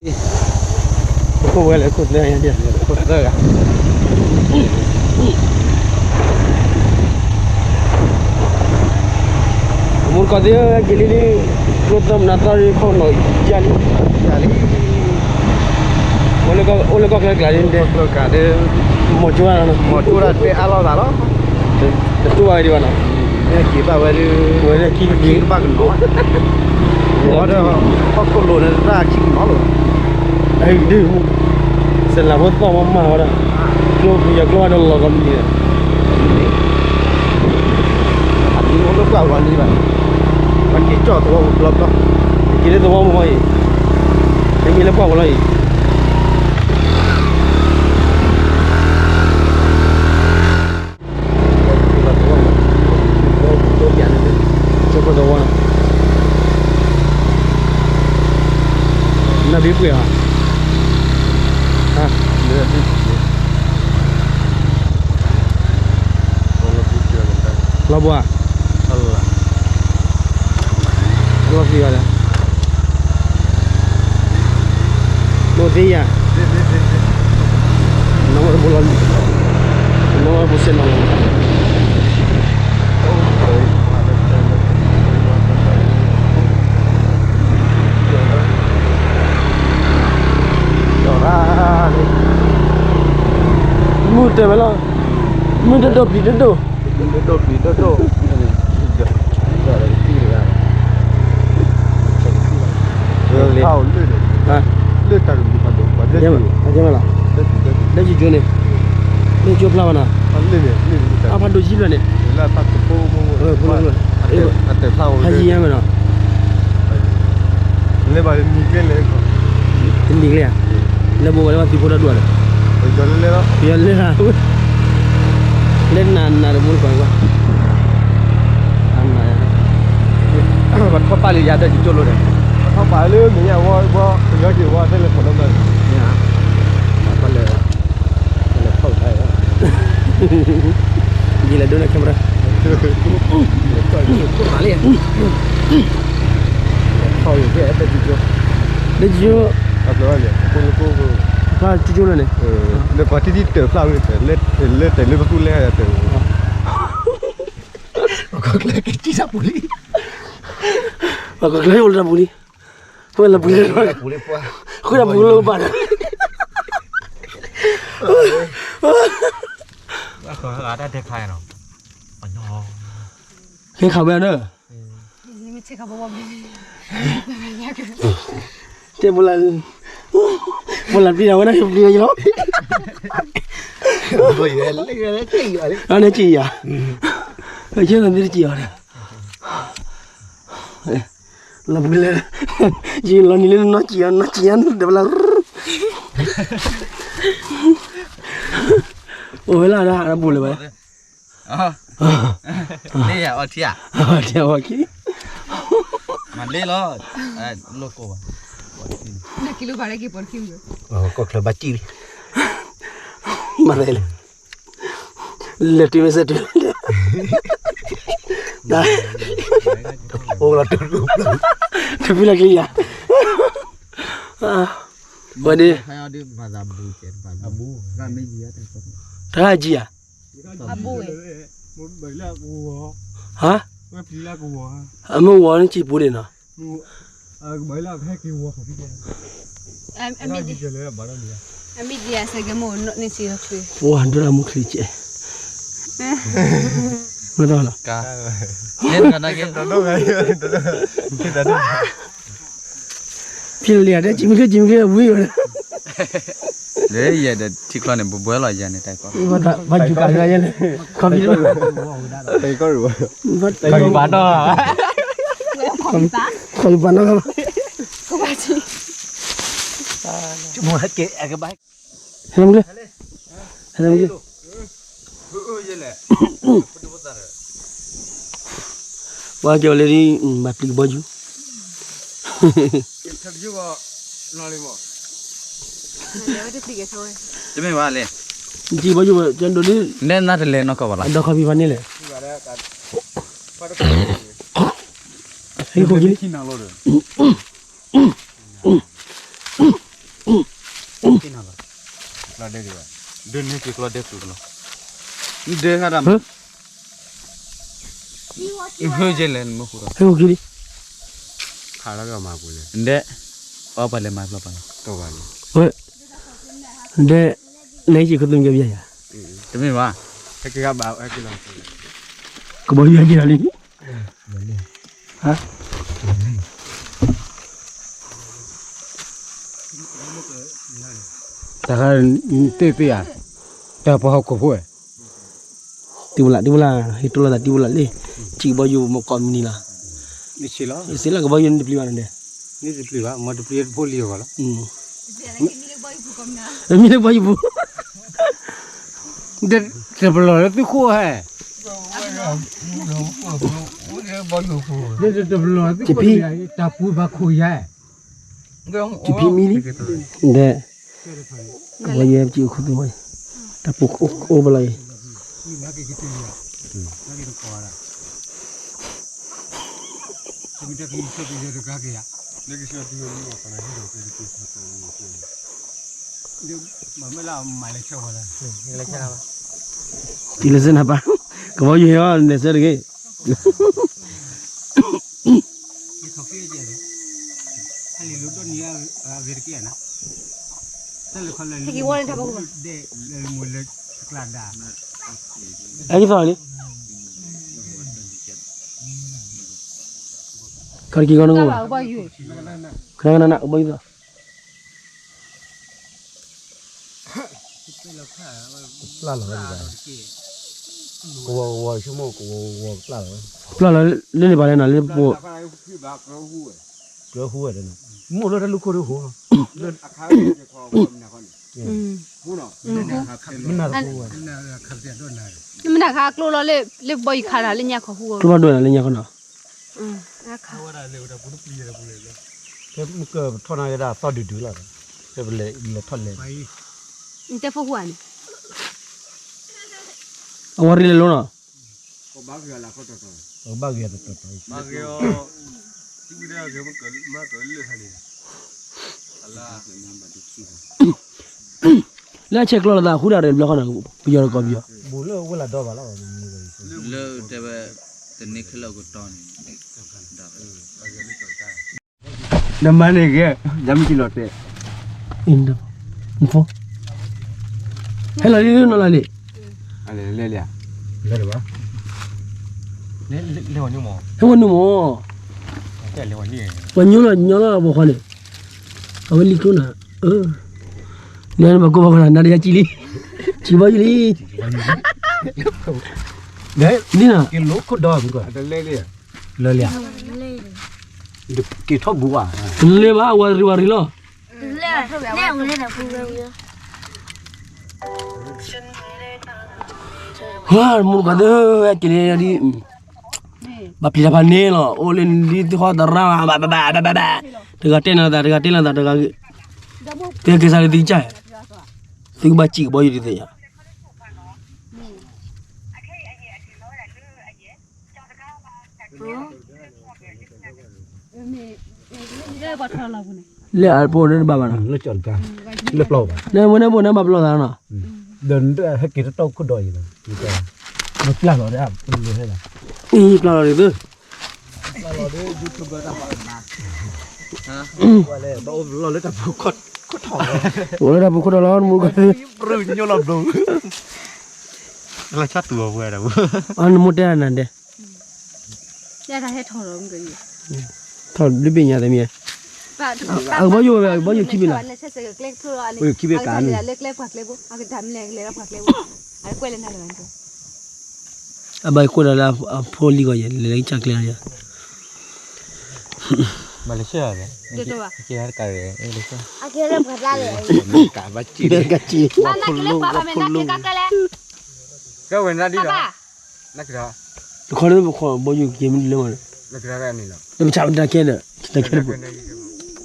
ခိၣ်ဝဲလၢခိၣ်သၢဂၤ, ခိၣ်သၢဂၤ, မူတကိးသ့ၣ်ဧၢ, က့ၤလံလံ, ကျိသၢမနၤသီရံခိၣ်နီၢ်ယၢ်လံ, ယၢ်လံ, အိၣ်လၢကီၢ်ချၢကျါလံ, မီၢ်ကၠိဒၣ်, မီၢ်ကၠိဒၣ်တဲအါလိာ်သးလီၤ, တတူၢ်ဘၣ်ဝဲဒံးဘၣ်နီၤ, က့ၤဘၣ်ဝဲဒၣ်, ဝဲဒၣ်ခံကဘၣ်ကနီၤ, ဝဲဒၣ်ဟီၣ်ခိၣ်လိၤန့ၣ် တၢ်ခံကနီၤလိၤ, ဒုး, စလၢဖိသီၣ်မးမၤဝဲဒၣ်, ကျိပယီၤကျိဒီးလီၤကီးမံၤ, အမံၤအိၣ်လၢပှၢ်ဝဲလံဘၣ်, ပက့ၤကၠီၣ်သဝီပူၤဘျီဘျီ, က့ၤလၢသဝီပူၤအံၤ, မ့မ့ၢ်လၢပှၢ်ဝဲလီၤအံၤ နဘ့ၣ်ပှဲၤဧါ, လီၤဘှါ, လီၤသံဂၤဒီး, လိၣ်သ့ယၤ, နီၢ်ဝဲတဘိလီၤ, နီၢ်ဝဲတဘိစဲနီၤလီၤ မုၢ်တၢ်ဝဲလီၤ, မုၢ်တဒိၣ်ပျံၤတဒိၣ်, မုၢ်တဒိၣ်ပျံၤတဒိၣ်, လၢတၢ်ကမံၤဖးဒိၣ်, လၢကၠိန့ၣ်, လၢကၠိဖျါဘၣ်နီၤ, အဖးဒိၣ်ယံၤဖျၢၣ်န့ၣ်, ဖးယံၤညါမ့ၢ်နီၤ, တနံၤကျဲဧါ, လၢဘိဝဲလၢဘၣ်သုးဖိတၢ်ဒွးဒီး, ပယီၤလၢလၢ, လၢနၤနၤတမူတကိးကွၢ်, ပထီၣ်ပာ်လၢယၤဒီးယကၠိလိၤဒီး, ပထီၣ်ပာ်လၢမဲာ်ညါဝီ, ပယီၤက့ၤဝီသ့ၣ်လၢဖီၣ်လီၤမး, ပလဲၤ, ပလဲၤဖီၣ်တၢ်, ယလဲၤဒိးန့ၢ် camera, လၢ, လၢကၠိ, ဖျါကၠိကၠိလၢန့ၣ်, လၢပှၤတံၢ်တံၢ်တၢၢ်ဖျါဝဲ, လၢတဲာ်လၢပသူလဲၣ်တဲာ်, ပှၤကကျဲအိၣ်လၢတၢ်ပူၤလံ, ဝဲလၢပူၤလၢ, ဃုတၢ်ပူၤလၢဘၣ်ဒီး, တၢ်တဲခါနီၤ, ဟဲခးဝဲဒၣ်, တဲ, ပလၢ်ပျံၤဝဲဒၣ်ပျံၤလီၤ, န့ၣ်ကံယၤ, ယဲၢ်နသ့ၣ်တကံအီၤဒီး, လၢပူၤလၢ, ယလီၤနံၤလၢနီၢ်ကံအီၤ နီၢ်ကံအီၤဒီးပလၢ်, အိၣ်ဝဲလၢဒၣ်အပူၤလၢၤဘၣ်, လ့ၣ်ယၤအီထံဧါ, ထံအီခံ, မၤလ့ၣ်လီၤ, လိၣ်ကိၢ်ဘၣ်, ကီၢ်ချၢဘၣ်တံၢ်လံ, မၤသးလဲၣ်, လဲၤတုၤဝဲစဲးတုၤ, အိၣ်လီၤတုၤ, တဖုလၢကျံယၤ, ဝဲဒၣ်, တၢ်ယံၤဧါ, ဟါ, အမ့ၢ်ဝီန့ၣ်စံးပူၤဒံးနီၤ, ပှၤဒိၣ်လၢမူချံကဲး, မ့ၢ်လီၤ, ဖံလံၤဧါ တဲ ကံမုၢ်ခ့ ကံမုၢ်ခ့ ဝံၤဝဲ, လၢယဲဒီးထံချီန့ၣ် ဘှဲဘှဲလီၤ ယဲန့ၣ် တၢ်ကီ, ဘၣ်ယူၤကးယဲန့ၣ်, ခီဖံ, ဘၣ်နီၢ်, ခီဖံဘၣ်နီၢ်, ဟဲမုၢ်လၢ, ဟဲမုၢ်လၢ, ပှၤကၠီၤလၢဒ် ဘၣ်ပျံၤကဘီယူၤ, တမ့ၢ်ဘၣ်လဲၣ်, ပျံၤကဘီယူၤဒီး နဲနၤတလဲၤနီၢ်ကီၢ်ဘၣ်လီၤ, ဒီးခီဖံဘၣ်န့ၣ်လဲၣ်, ဟဲခိၣ်ကံ, ဟဲခိၣ်ကံ, ဟဲခိၣ်ကံ, ကျိဒဲက့ၤနီၤလီၤ, ကျိဒဲက့ၤဝဲ, ဒိးန့ၢ်က့ၤကျိဒဲက့ၤနီၤ, ဒဲခါဒၣ်မး, ဟဲ, ဟဲက့ၤလံ, ခးလီၤက့ၤမၤပူၤလဲၣ်, ဒဲ, အီပှၤလဲၤမၤဖျီပှၤလီၤ, ဝဲ, ဒဲ, လဲၤက့ၤခီသူကဲပယါယၤ, တမ့ၢ်ဘၣ်, ကဘီယူၤဟဲက့ၤလီၤလံ, တၢ်ခါ, တ့ၢ်ပ့ၢ်ဧါ, တၢ်ပှၤဟီၣ်ခိၣ်ဖိဝဲ, တံၤဝလၢ် တံၤဝလၢ် ဟ့ၣ်တိၢ်လိာ်သးတံၤဝလၢ်လံ, စံးဘီယူၤမ့ၢ်ကိးမုၢ်နံၤလီၤ, ယစ့လီၤ ကဘီယူၤန့ၣ်တပျံၤဘၣ်န့ၣ်, န့ၣ်တပျံၤဘၣ် မ့ၢ်တပျံၤတဖိလံၤအဂီၢ်လီၤ, မ့ၢ်လၢဘီယူၤပူၤ, တပလီၢ်လၢသုခိၣ်ဟဲ, တပလီၢ်သုခိၣ်, တၢ်ပူၤဘၣ်ခိၣ်ယါ, တဖံမံလံ, ဒဲ, ကဘီယူၤဟဲက့ၤအိၣ်ခီသူဝဲ, တၢ်ပူၤအိၣ်ဘၣ်လီၤအံၤ တုၤလၢစဲနၤပၢ်, ကဘီယူၤဟဲအီၤ လဲၤဆၢတဂ့ၤ, ဟဲက့ၤသီၣ်လံ, ခီတက့ၤကီနဂီၢ်, ခနနန ကဘီယူၤသီၣ် ပျၢ်လီၤဝဲဒၣ်, ကဝီၤကဝီၤဆိကမိၣ်ကဝီၤကဝီၤပျၢ်လီၤဝဲ, ပျၢ်လီၤလၢန့ၣ်ဘၣ်လဲၣ်နီၤ လၢပှိၢ်, ကျၢၤဟူဝဲဒၣ်နီၤ, မိၢ်လၢတၢ်လူၢ်ခိၣ်ဒၣ်ဟိနီၤ, မနၤတဟူဝဲ, မနၤခါကျိလီၤလၢဘီယူၤခါနၤလၢညါခီဟူ, ကျိဘၣ်ဒိၣ်နၤလၢညါခီနီၤ, ကထီၣ်နၤကဒၣ်သီၣ်ဒုးဒုးလီၤ, တဲဖိဟူဧါန့ၣ်, အဝဲရ့လၢလိနီၤ, ဘၣ်ဂ့ၤတတီၤတီၤ, လၢအဆဲးကျိးလိာ်သးဃုဒၣ်ရ့ဘျီဃီနီၤ, ပယီၤတကိးပယီၤ, လၢတဲဝဲ, တန့ၢ်ခဲလၢာ်ကတီၢ်န့ၣ်, နမၤန့ၢ်ဂ့ၤ, ယမ့ၢ်က့ၤလီၤတဲာ်, ဟဲလီၤလံနီၤလီၤလံ, လဲၤလံဧါ, ဟဲဝဲနုာ်မး, ပှၤညိလီၤညီလီၤပှၤဃီန့ၣ်, အဝဲလံကျိနၤ, လၢနဘၣ်ကိးဘၣ်ဃီနၤ နၤဒီးယၤကံလံ, စံးဘီယူၤလံ, ဒ်နၤ, လၢလံဧါ, က့ၤထီၣ်ဘူးဧါ, လဲၤဘၣ် ဝၤရံဝၤရံလီၤ, ဟါ မိၢ်ကသ့ၣ် က့ၤလၢဒ် ဘၣ်ပျံၤတၢ်ဖးန့ၣ်လီၤ အိၣ်လၢဒ်သုဃီသရၣ် ဘၣ်ဘၣ်ဘၣ်ဘၣ်ဘၣ် တဂၤတဲနၤသး တဂၤတဲနၤသး တဂၤ တဲက့ၤစးလၢသုကစၢ်, သုကဘၣ်စံးကဘီယူၤဒ်သိးယၤ လၢအပူၤန့ၣ်တဘၣ်ဘၣ်နီၤ, လၢပျီဘၣ်, လၢဝဲန့ၣ်ဘိန့ၣ်ဘၣ်ပျီသးနီၤ, ဒီးဟဲက့ၤတတီၢ်ခိၣ်ဒီးအံၤလီၤ, ပျၢ်လီၤဒီး, အံၤပျၢ်လီၤဒ်သိး, လီၤလၢတၢ်ပူၤခိၣ်ထီၣ်, အိၣ်လၢတၢ်ပူၤခိၣ်ထီၣ်လီၤ နမူကသ့ၣ်, ညိလီၤဘျိ, လၢဆၣ်တူၤအပှဲၤတၢ်ပူၤ, နမူတဲနၤဒဲး ထီၣ်ဒုးဘ့ၣ်ညါသမံး, အကဘီယူၤဝဲ အကဘီယူၤခံဘ့ၣ်လီၤ, ခံဘ့ၣ်ကးန့ၣ်, အဘၣ်ဃိဒီးလၢအဖိလံၤဂီၢ်ယဲ လဲၤလၢကစၢ်ကျဲလီၤယဲ, မၤလၢဆၢၣ်, ကဘၣ်က့ၤ, ကဝဲနၤဒ်လီၤ တခီလၢပခီဘီယူၤက့ၤမ့ၢ်လၢမး, ပဆးပတၢ်ခဲဒီး တၢ်ခဲတပူၤ,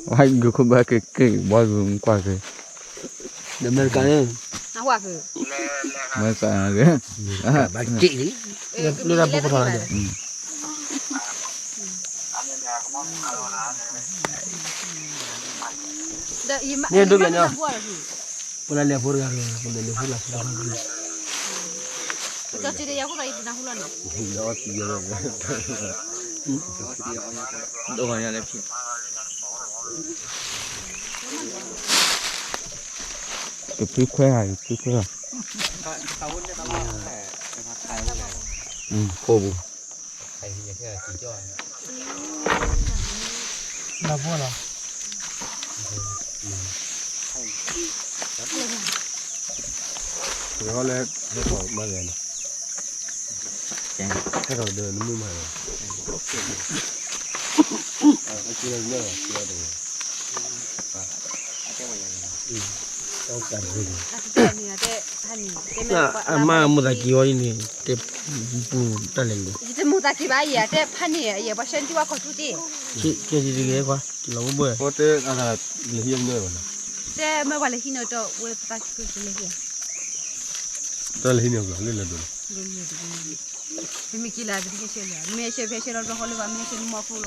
ဝါဂုၤခိၣ်ဘၣ်က့ၤက့ၤ ဘီဂုၤကွၢ်က့ၤ, ဒီးအမဲရကၤ, အမဲရကၤ, လၢတၢ်ပူၤခိၣ်ထီၣ်လီၤ, န့ၣ်ဒိးဘၣ်န့ၣ် ပလၢလဲၤဖိတဂၤဒီး ပလဲၤလဲၤဖိလၢဖိတဂၤဒီး ပကၠီစ့ဒီးယၤခိၣ်သးယတနၢ်ဟူလီၤန့ၣ် ဒိၣ်ဂီၤညါလၢဖံး ကဖုခွဲဧါ ကဖုခွဲဧါ ခိၣ်ပူၤ နၢ်ပၢၢ်လီၤ ကီလၢ ဟဲထီၣ်မၤဂ့ၤန့ၣ် ဟဲထီၣ်ဒီးနမုၢ်မၤဂ့ၤ အက့လၢနၢ်လီၤ က့လၢတဂ့ၤ အမါမိၢ်သးက့ၤဝဲဒ်န့ၣ် တဲပူတၢ်လဲၤလိၤ ယတမိၢ်သးက့ၤဘၣ်ယၤ တဲဖးန့ၣ် ယဲပှၤဆှၢနထံၣ်ဝဲခီၣ်ထူၣ်တ့ၢ် ကဲဒ်တဂ့ၤကွၢ် ကလီၤဘိဘိ တဲအသးလၢဟံၣ်အနၢၣ်ဘၣ်နီၤ တဲမ့ၢ်ပှၤလဲၤဟံၣ်န့ၣ်ဒီး ဝဲပသးက့ၤလၢဟံၣ် တၢ်လဲၤဟံၣ်န့ၣ်ဘၣ် လၢလဲၤဒိးလီၤ ပမ့ၢ်က့ၤလၢပတက့ၤဆှၢလၢ မ့ၢ်ဆှၢဖဲဆှၢလီၤဘျီဃီလၢဘၣ် မ့ၢ်ဆှၢနမီၢ်ဖိလီၤ